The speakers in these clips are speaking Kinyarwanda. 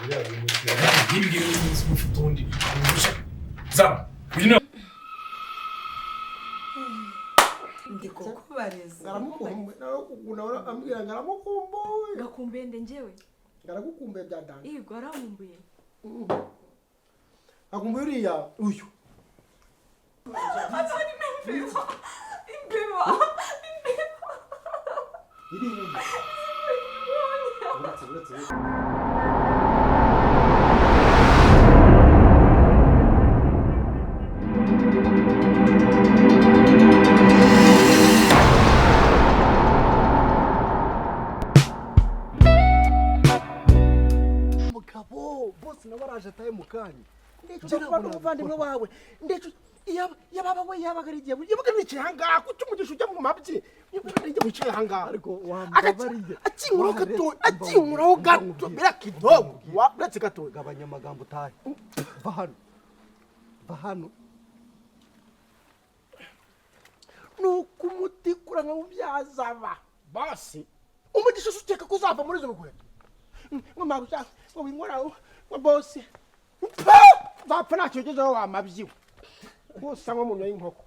Ntimbwire umunsi ufite undi zaba uyu ni Ndi kukubariza. Ngaramukumbuye nawe ambwira ngaramukumbuye. Gakumbuye nde njyewe? Ngaragukumbuye bya danje. Yego, arankumbuye. Akumbuye uriya uyu. Imbeba, imbeba. Iri inyuma. Uretse, uretse. Mugabo bose nawe araje ataye mu kanya. Ndicuza kuba n'umuvandimwe wawe, ndicuza. Yababa we yabaga ari igihe yabaga nicaye ahangaha kuki umugisha ujya mu mabyi, yabaga ari igihe wicaye ahangaha. Ariko wambabariye. Akinkuraho gato, akinkuraho gato bira kidogo uretse gato. Gabanya amagambo utahe. Va hano, va hano. Nuko umutikura nkamubyaza basi umugisha usukeka ko uzava muri izo bikweto ngo mabuja ngo winkoraho ngo bosi nzapfa ntacyo ugezeho wamabyiwe gusa nko mu myanya y'inkoko.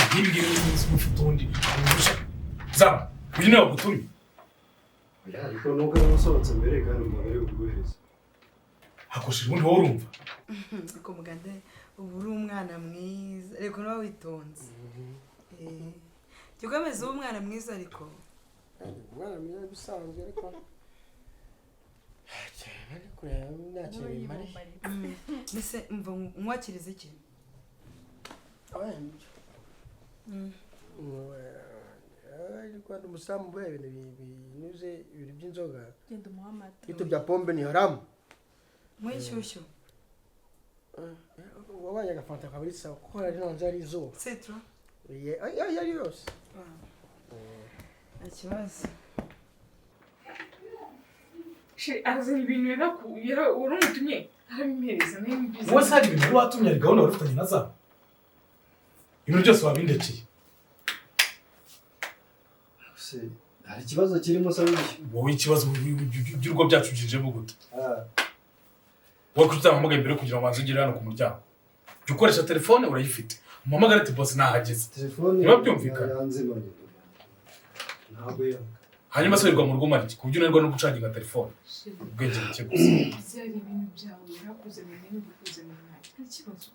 Ntimbwire umunsi ufite undi zaba uyu ni wagutumye. Ariko nuko ari usohotse mbere kandi umugabo ari buguhereze. Hakoresheje ubundi wowe urumva. Ariko mugande ubu uri umwana mwiza, reka uba witonze. Jya ukomeza ube umwana mwiza ariko. Umwana mwiza bisanzwe ariko cyane kureba nta kintu bimariye. Mbese mva nkwakiriza iki? Ariko umusamu ubaye ibintu binyuze ibintu by'inzoga. Genda umuhe amata. Vitu bya pombe ni haramu. Nk'inshyushyu. Wabanye agafanta kabiri sawa kuko hari nonze ari izuba. Citro. Ayo ari yose. Nta kibazo. Arazana ibintu waramutumye arabimpereza nayo mbizi. Wowe se hari ibintu wari watumye, hari gahunda wari ufitanye na zaba, ibintu byose wabindekeye. Se hari ikibazo kirimo se w'ibyo? Wowe ikibazo by'urugo byacu byinjiyemo gute? Wowe kuki utampamagaye mbere kugira ngo ubanze ugere hano ku muryango? Jya ukoresha telefone, urayifite, umuhamagare ati bosi nahageze. Telefone Niba byumvikana. yanzimanye ntabwo yaka. Hanyuma se wirirwa mu rugo umara iki ku buryo unanirwa no gucaginga telefone? Ubwenge buke gusa. Byari ibintu byawe yarakuzaniye nayo mbikuzaniye nta kibazo.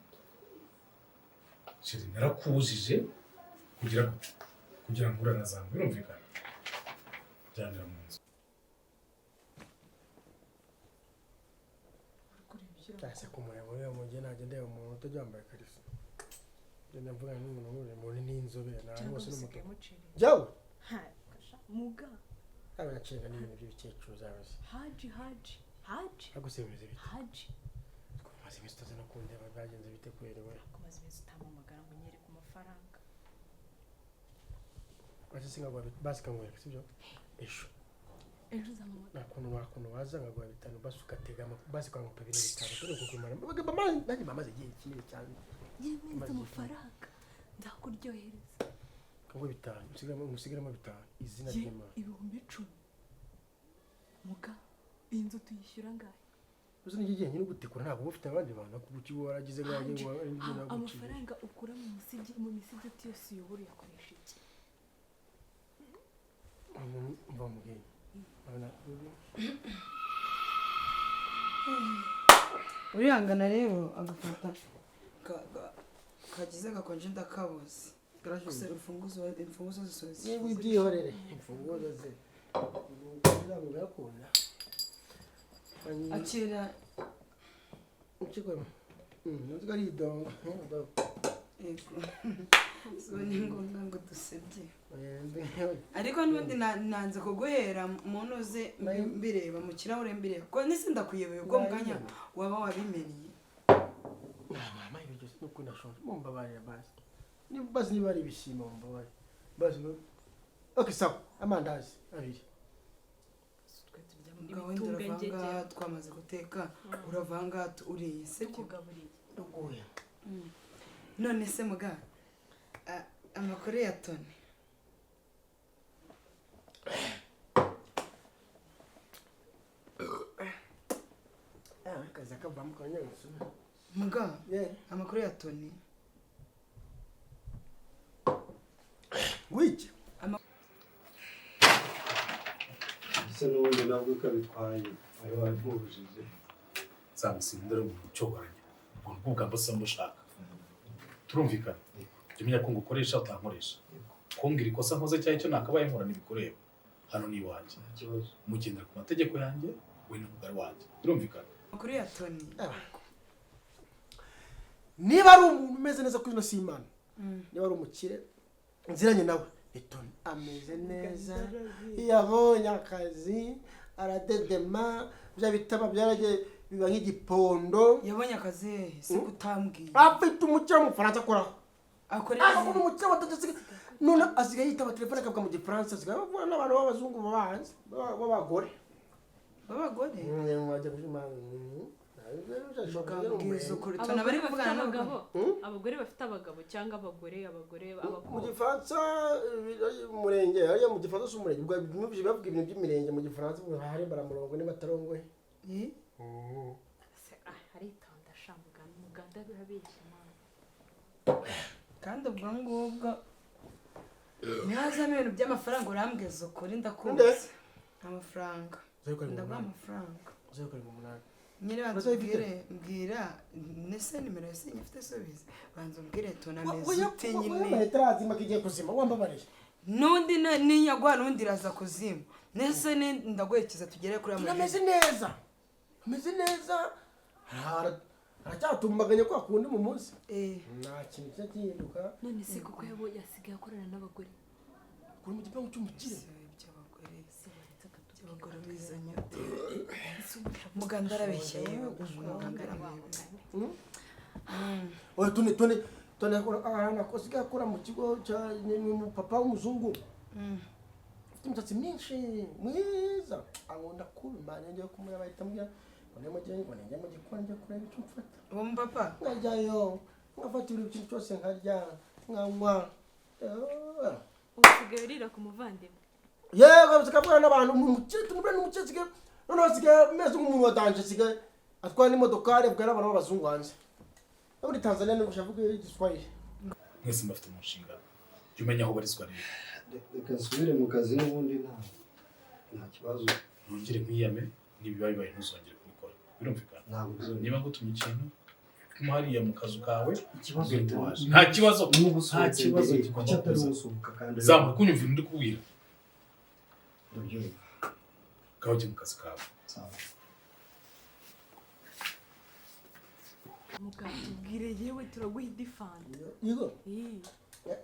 Chérie, narakubujije kugira gute kugira ngo ure na zamu, birumvikana, jyanira mu nzu. Ese kumureba uriya mujyi najya ndeba umuntu utajya wambaye ikariso, ngenda mvugana n'umuntu muremure n'inzobe nta Cyangwa hose usigaye n'umutuku. muciriye. Jyawe Ha, muga. yaba yacenga n'ibintu by'ibikecuru zawe se. Haji, haji, haji. Ariko se bimeze bite? Haji. Maze iminsi utaza no kundeba, byagenze bite kubera we? Kumaze iminsi utampamagara ngo unyereke amafaranga. Basi sinkaguha basi kankwereka sibyo ejo. Ejo uzampamagara. Nta kuntu waza nkaguha bitanu basi ugatega basi ukangupa ibintu bitanu turi kukumara nanjye mamaze igihe kinini cyane. Yemereza amafaranga nzakuryohereza. Kanguhe bitanu umusigaremo bitanu izina Ye, ry'Imana. 10,000 muga, iyi nzu tuyishyura angahe? Uzi n'iki gihe nyine ugutikura ntabwo uba ufite abandi bantu kuko uba waragize nk'aho Haji, naguciye. Amafaranga ukura mu misigiti yose uyobora uyakoresha iki? Mva mubwiye. Urihangana rero agafata kagize gakonje ndakabuze. Gusa imfunguzo zose. Niba ubyihorere imfunguzo ze ntabwo birakunda. Akira. Ukikora nzi ko ari idongo. Yego. So ni ngombwa ngo Udusebye. Ariko n'ubundi nanze kuguhera mu ntuze mbireba mu kirahure mbireba, kuko nise ndakuyobeye ubwo mu kanya waba wabimennye. Mama, ibyo byose nuko ndashonje, mumbabarira basi. Niba basi niba ari ibishyimbo, mumbabarire basi. Okay, sawa, amandazi abiri. Twe turya Mugabo, wenda ibitunga. uravanga, twamaze guteka, uravanga uriye, sibyo? Tukugaburiye. Uguye. None se muga, amakuru ya Toni? Akazi akavamo kanyarutse. Muga, Yeah. amakuru ya Toni? Wiki. Ese n'ubundi nabwo ukabitwaye ari wabimubujije? Nzamusindira umuntu ucyokoranye ubwo ni bwo bwamba se mushaka, turumvikana? Jya umenya ko ngukoresha utankoresha. Kumbwira ikosa nkoze cyangwa icyo nakabaye nkora ntibikureba, hano ni iwanjye. Nta kibazo. Mugendera ku mategeko yanjye, we n'umugore wanjye, birumvikana? Amakuru ya Toni? Niba ari umuntu umeze neza kuri ino si Imana, niba ari umukire nziranye nawe ni Tony. Ameze neza, yabonye akazi, aradedema, bya bitaba byaragiye biba nk'igipondo. Yabonye akazi hehe se kutambwiye? Afite umukire w'umufaransa akoraho. Akorera Ariko ni umukire wategetse, none asigaye yitaba telefone akavuga mu gifaransa, asigaye avugana n'abantu b'abazungu baba hanze b'abagore. B'abagore? Wajya kubyima. Mugambwiza ukuri, Toni aba Abagore ari bafite kuvugana n'abagabo? abagabo, abagore bafite abagabo cyangwa abagore abagore Mu abakobwa? gifaransa, umurenge hariya mu gifaransa si umurenge, ubwo numvise bavuga ibintu by'imirenge mu gifaransa, ubwo hari baramurongo niba atarongoye. Eh? Se, aritonda sha muganda, muganda birabeshya mama. Kandi ubwo ngubwo ntihazamo ibintu by'amafaranga, urambwiza ukuri, ndakuzi. Nde? Amafaranga. 078. Ndaguha amafaranga. 078. Nyine banza Uzayifite? umbwire, mbwira nese nimero ya sinya ufite, subiza, banza umbwire Toni ameze ute nyine. Amahita arazima kigiye kuzima, wambabariye. N'undi ninyagwa n'undi iraza kuzima, nese ndaguherekeza tugere kuri Ameze neza, ameze neza, aracyatumbaganya kwa kundi mu munsi. Eh. Nta kintu kijya gihinduka. None se kuko yabonye asigaye akorana n'abagore? Kuri mu gipangu cy'umukire. Si iby'abagore. Se waretse akatubwira? Iby'abagore bizanye ute? Ese umusha- Muganda arabeshya yewe, muganda aramuyobera. Oya, Tone, Tone, Tone akora ahantu asigaye akora mu kigo cya ni umupapa w'umuzungu ufite imisatsi myinshi, mwiza, ankunda kubi mani. Ngiye kumureba ahita ambwira ngo nimujye, ngo ninjye mu gikoni njye kureba icyo mfata. Uwo mupapa? Nkajyayo nkafata ibintu kintu cyose, nkarya, nkanywa. Usigaye urira ku muvandimwe? Yego, zikavugana n'abantu, ni umukire tumubure, ni umukire asigaye, noneho asigaye ameze nk'umuntu wa danger, asigaye atwara n'imodokari, avugana n'abantu b'abazungu hanze no muri Tanzania, niba ushaka kuvuga igiswahili. Mwese mbafite mu nshingano, jya umenya aho ubarizwa rero. Reka nsubire mu kazi n'ubundi nta kibazo. Nongere nkwiyame, nibiba bibaye ntuzongere kubikora, birumvikana? Ntabwo bizongera. Niba ngutumye ikintu kuma hariya mu kazu kawe, Ikibazo ubwire utabaje. Nta kibazo. Niba Nta usohotse kibazo mbere, kigomba kuki atari kuza. usohoka kandi Zamura kunyumva ibintu ndi kubwira. Ndabyumva. Ngaho ujye mu kazi kawe. Sawa. Muganga, tubwire yewe, turaguha indi fanta. Yego. Ii,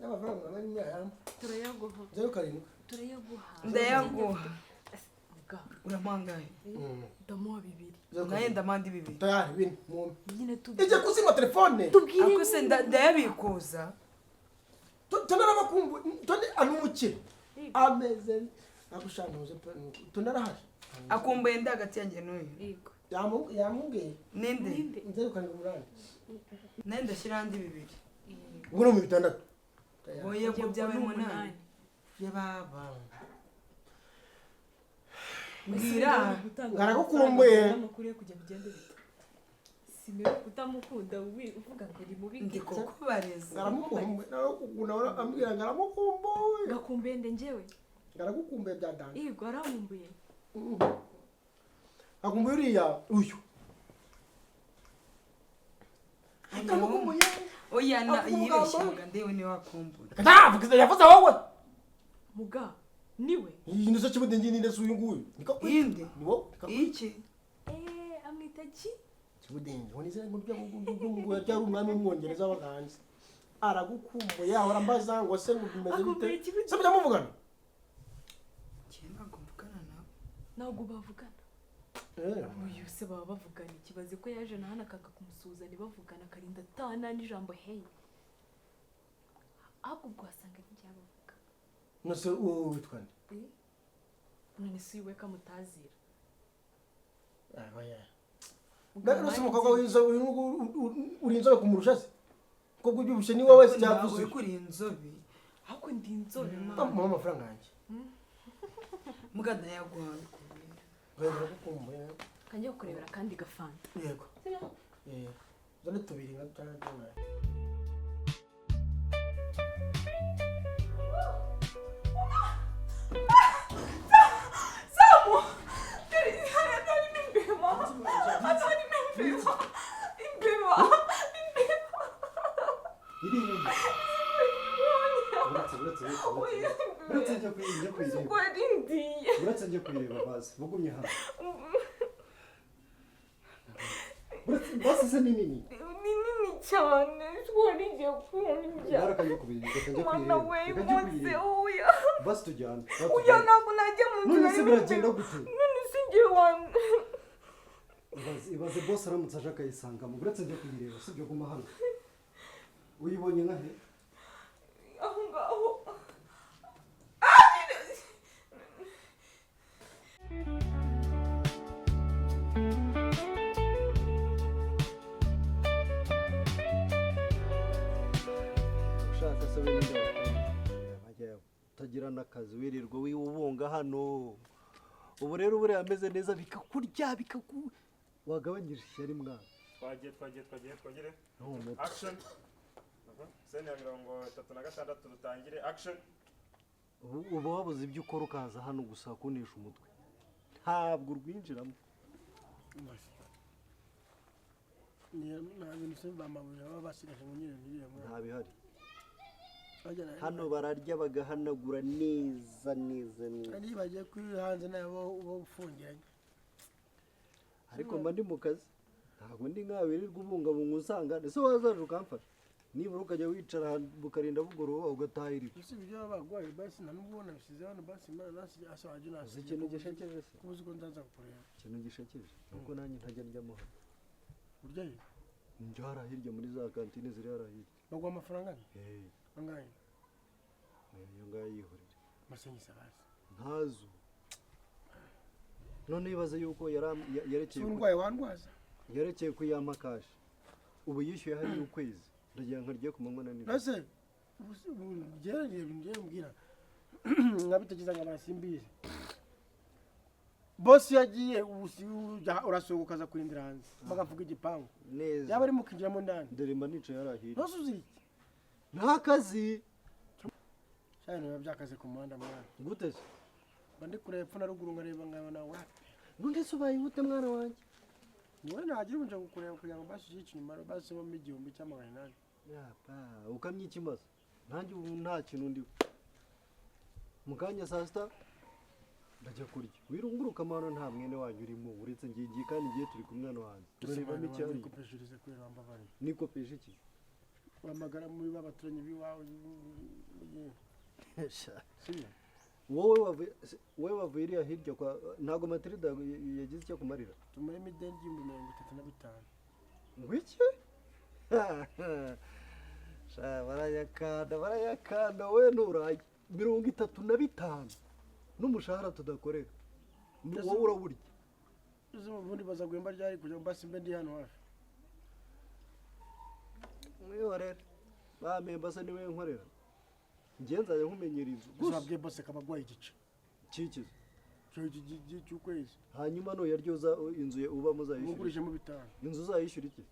N'amafaranga nari mwayampa. Turayaguha. 07. Turayaguha. Ndayaguha. Muganga. Uramuhangaye? Ndamuha bibiri. Naye ndamandi bibiri. Tayari bine mumpe. Nyine tubwire. Ijya kuzima telefone. Tubwire. Ariko se ndayabikuza? Tone arabakumbu, Tone ari umukire, ameze agushantuze pe. Tone arahari. Akumbuye ndi hagati yanjye n'uyu? Yego. Yamubwiye. Ninde? Ninde? 078. Naye ndashyiraho andi bibiri. Ubwo ni mu 6. Oya, ubwo byabaye 8. Yababa. Mbwira. Ngaragukumbuye. Amakuru yo kujya bigende bite? Simewe kutamukunda uvuga ngo ni mubi. Ndi kukubariza. Ngaramukumbuye nawe, ambwira ngaramukumbuye. Gakumbuye nde njyewe? Ngaragukumbuye bya danje. Yego, arankumbuye. Akumbuye uriya uyu. Ngaramukumbuye. Oya, na Avuga yibeshye. umugambo. Muganda, yewe niwe wakumbuye. Ndavuga yavuze wowe. Muga niwe. Iyi nizo kibudingi, ni ndetse uyu nguyu niko kwita. Inde? Ni wowe niko kwita. Iki? Eh, amwita ki? Kibudingi ngo nizere ngo ryari umwami w'umwongereza w'abahanzi. Aragukumbuye, ahora ambaza ngo se bimeze Akumbuye bite? iki gute? Se mujya muvugana? Njye ntabwo mvugana nawe. Ntabwo bavugana. Eh. Uyu se baba bavugana ikibazo ko yaje na hano akanga kumusuhuza ntibavugana, akarinda atana n'ijambo hey. Ahubwo ubwo wasanga ntibyabavuga. Nose wowe witwa nde? Eh? None si uyu we kamutazira. Ah, oya. Mbega nose umukobwa w'inzobe uyu nguyu uri inzobe kumurusha se? Umukobwa ubyibushye ni wowe se Ntabwo cyangwa uri kuri inzobe. Ahubwo ndi inzobe mama. Bamuha amafaranga yanjye. Muga ndayaguhaye kubera. Oya, baragukumbuye. Kanjye kukurebera akandi gafanta. Yego. Eh. Zane tubiri nka cyangwa tubiri. Samu! Dore hano harimo imbeba. Hano harimo imbeba. Imbeba. Imbeba. Iri inyuma. Uretse uretse uretse uretse. Uretse njya kuyireba. Ubwo yarindiye. Uretse njya kuyireba bazi. Bugumye hano. Uretse basi se ni nini. Ni nini cyane. Twari igiye kundya. Reka njye kubireba. Reka njye Mwana kuyireba. we Reka njye munsi kuyireba. oya. Basi tujyane. Basi Oya tujyane. ntabwo najya mu nzu None se harimo biragenda imbeba. gute? None se njye wa Ibaze boss aramutse aje akayisangamo. Uretse njye kuyireba sibyo guma hano. Uyibonye nka he? Aho ngaho. Ushaka se wenda bajya utagira n'akazi wirirwa wiwubunga hano. Ubu rero buriya ameze neza bikakurya bikaku wagabanyije ishyari mwana. Twagiye twagiye twagiye twagire. No, muto. Action. Sene ya 36 dutangire action. Ubu wabuze ibyo ukora ukaza hano gusa kunesha umutwe. Ntabwo urwinjiramo. Nta bintu se bamabuja baba basigaje ngo nyine nirire mwana. Nta bihari. Hano bararya bagahanagura neza neza neza. Kandi bagiye kuri hanze nabo uba ufungiranye. Ariko mba ndi mu kazi. Ntabwo ndi nkawe wirirwa ubungabunga usanga ese wazaje ukamfasha. Nibura ukajya wicara bukarinda bugoroba ugatahira. Ese ibyo baba bagwaye basi nta nubwo ubona bisize hano basi Imana nasi asaje nasi. Uzi ikintu gishekeje se? Kubuza uko nzaza kukureba. Ikintu gishekeje nuko nanjye ntajya ndyamo hano. Urya he? Njya hariya hirya muri za kantine ziri hariya hirya. Baguha amafaranga angahe? Eh. Angahe? Iyo ngayo yihorere. Masengisa basi. Ntazo. None ibaze yuko yarekeye Urwaye wandwaza. Yarekeye kuyampa cash. Ubu yishyuye hari ukwezi. Ndagira nkarye ku manywa na nijoro. Nase ugereye ngiye mbwira. Nkabitegeza ngo abasimbize. Boss yagiye urasohoka ukaza kurindira hanze. Bakavuga igipangu. Neza. Yaba ari mukinjiramo ndani. Dore mba nicaye hariya hirya. Nose uzi iki? Nta kazi. Cyane biba byakaze ku muhanda mwana. Gute se? Mba ndi kureba epfo na ruguru nkareba nkabona wapi. None se ubaye ute mwana wanjye? Niwe nagira ubunja kukureba kugira ngo basi uyice inyuma basi bo 1800. Yapa, ukamye ikimaze. Nanjye ubu nta kintu ndiho. Mu kanya saa sita ndajya kurya. Wirunguruka amano nta mwene wanyu urimo uretse ngiye kandi ngiye turi kumwe hano hanze. Turareba icyari. Nikopeshereze kubera wambabariye. Nikopeshe iki? Wamagara muri ba baturanyi biwawe. Wowe wavuye iriya hirya kwa ntago Matilda yagize icyo kumarira. Tumuremo ideni 35,000. Ngwiki? Sha barayakanda barayakanda we nuraye 35 n'umushahara tudakorera. Ni wowe urawurya. Uzi ubundi bazaguhemba ryari kugira ngo basi mbe ndi hano hafi. Mwihorere. Bamemba se niwe nkorera. Ngiye nzajya nkumenyera inzu. Gusa wabwiye boss akaba igice. Kikize. Cyo cy'ukwezi. Hanyuma no yaryoza inzu ye uba muzayishyura. Mugurishemo 5. Inzu uzayishyura iki?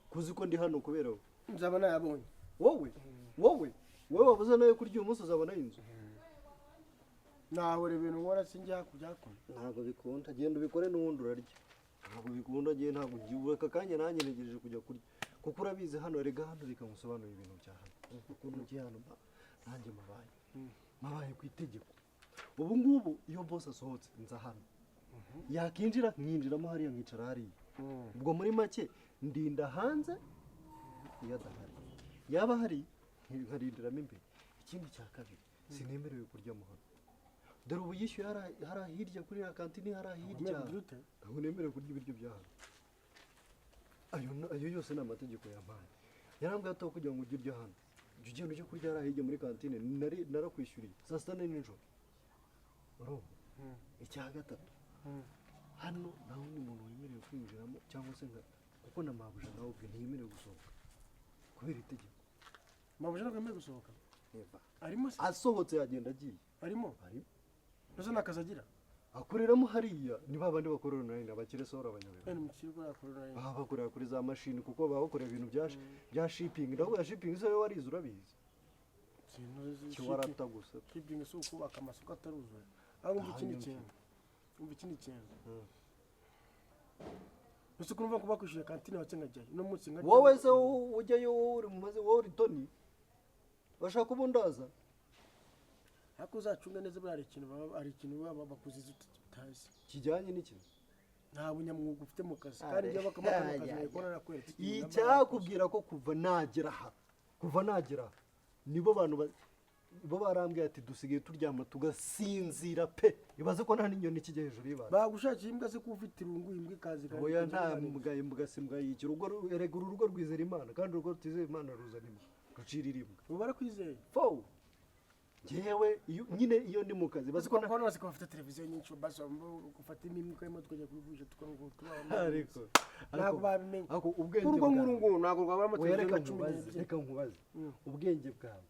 Kuzi ko ndi hano kubera wowe. Nzaba nayabonye. Wowe? Wowe? Wowe wabuze nayo kurya uyu munsi uzabona inzu. Nawe ibintu nkora sinjya hakurya hakuno. Ntabwo bikunda genda ubikore n'ubundi urarya. Ntabwo bikunda ngiye ntabwo ngiye aka kanya nanjye ntegereje kujya kurya. Kuko urabizi hano rega hano reka ngusobanurire ibintu bya hano. Ukuntu ugiye hano nanjye mabaye. Mabaye ku itegeko. Ubu ngubu iyo boss asohotse nza hano. Yakinjira nkinjiramo hariya nkicara hariya. Ubwo muri make ndinda hanze iyo adahari. Yaba hari Nkarindiramo imbere. Ikindi cya kabiri, sinemerewe kurya mu hano. Dore ubu yishyuye hariya hirya kuri ya kantine, hariya hirya. Ntabwo nemerewe kurya ibiryo bya hano. Ayo yose ni amategeko yampaye. Yarambwiye ati kugira ngo ujye urya hano, jya ugenda ujye kurya hariya hirya muri kantine, narakwishyuriye saa sita na nijoro. Urumva? Icya gatatu, hano nta wundi muntu wemerewe kwinjiramo cyangwa se kuko na mabuja nawe ubwe ntiyemerewe gusohoka kubera itegeko. Mabuja ntabwo yemerewe gusohoka? Arimo se? Asohotse yagenda agiye. Arimo? Arimo. Mbese nta kazi agira? Akoreramo hariya, ni ba bandi bakorera online, abakire sohora abanyabiro. Ni mu kigo yakorera online. Baba bakorera kuri za mashini kuko baba bakorera ibintu bya shipping. Ndavuga shipping se warize urabizi. Kiwarata gusa. Shipping si ukubaka amasoko ataruzura. Aho umva ikindi kintu. Umva ikindi kintu. Ese kurumva ko bakwishyuye kantine watse nkajyayo. No munsi nkajyayo. Wowe se ujyayo uri mumaze wowe uri Tony. Bashaka kubundaza. Ariko uzacunga neza buriya hari ikintu baba bakuziza utazi. Kijyanye n'iki? Nta bunyamwuga ufite mu kazi. Kandi iyo bakamukana mu kazi nayikora narakweretse. Icyakubwira ko kuva nagera aha, nibo bantu bo barambwiye ati dusigaye turyama tugasinzira pe. Ibaze ko nta n'inyoni kijya hejuru y'ibati. Bagushakiye imbwa se ko ufite irungu imbwa ikaza ikaza. Oya nta mbwa, imbwa si imbwa yikira. Urugo erega uru rugo rwizera Imana, kandi urugo rutizera Imana ruzana imbwa, rucirira imbwa. Ubu barakwizeye. Fo. Njyewe nyine iyo ndi mu kazi bazi ko none basi ko bafite televiziyo nyinshi basi gufata imwe imwe tukajya kuyivugisha tukaruhuka tubaho. Ariko ntabwo babimenye. Ariko ubwenge urwo nguru ntabwo rwaburamo televiziyo nka 12. Reka nkubaze. Ubwenge bwawe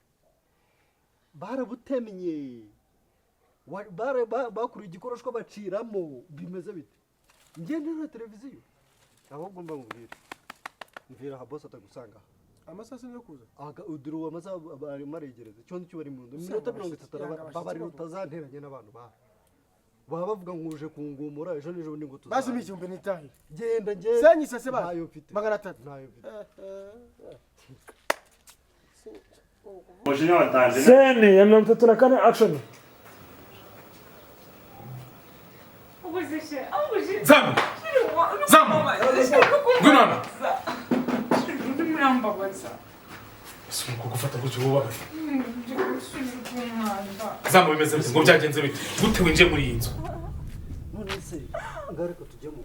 barabutemye. Bakuruye igikoroshwa baciramo bimeze bite? Njye nta televiziyo. Ahubwo mba nkubwire. Mvira aha boss atagusanga. Amasaha yo kuza. Aga uduru amasaha arimo aregereza. Cyo cyo bari mu nzu. Iminota 30 babarira utazanteranye n'abantu ba. Baba bavuga ngo uje kungumura ejo n'ejo bundi ngo tuzaze. Basi imijumbe nitahe. Genda ngende. Senyi sase ba. Ntayo mfite. 300. Ntayo mfite. Umujinya watanze. Sene ya 34 action. Zamu. Zamu. Ngwino hano. Ese uko gufata gutyo wowe ubabaye. Zamu bimeze bite? Ngo byagenze bite? Gute winjiye muri iyi nzu? None se ngaruka tujye mu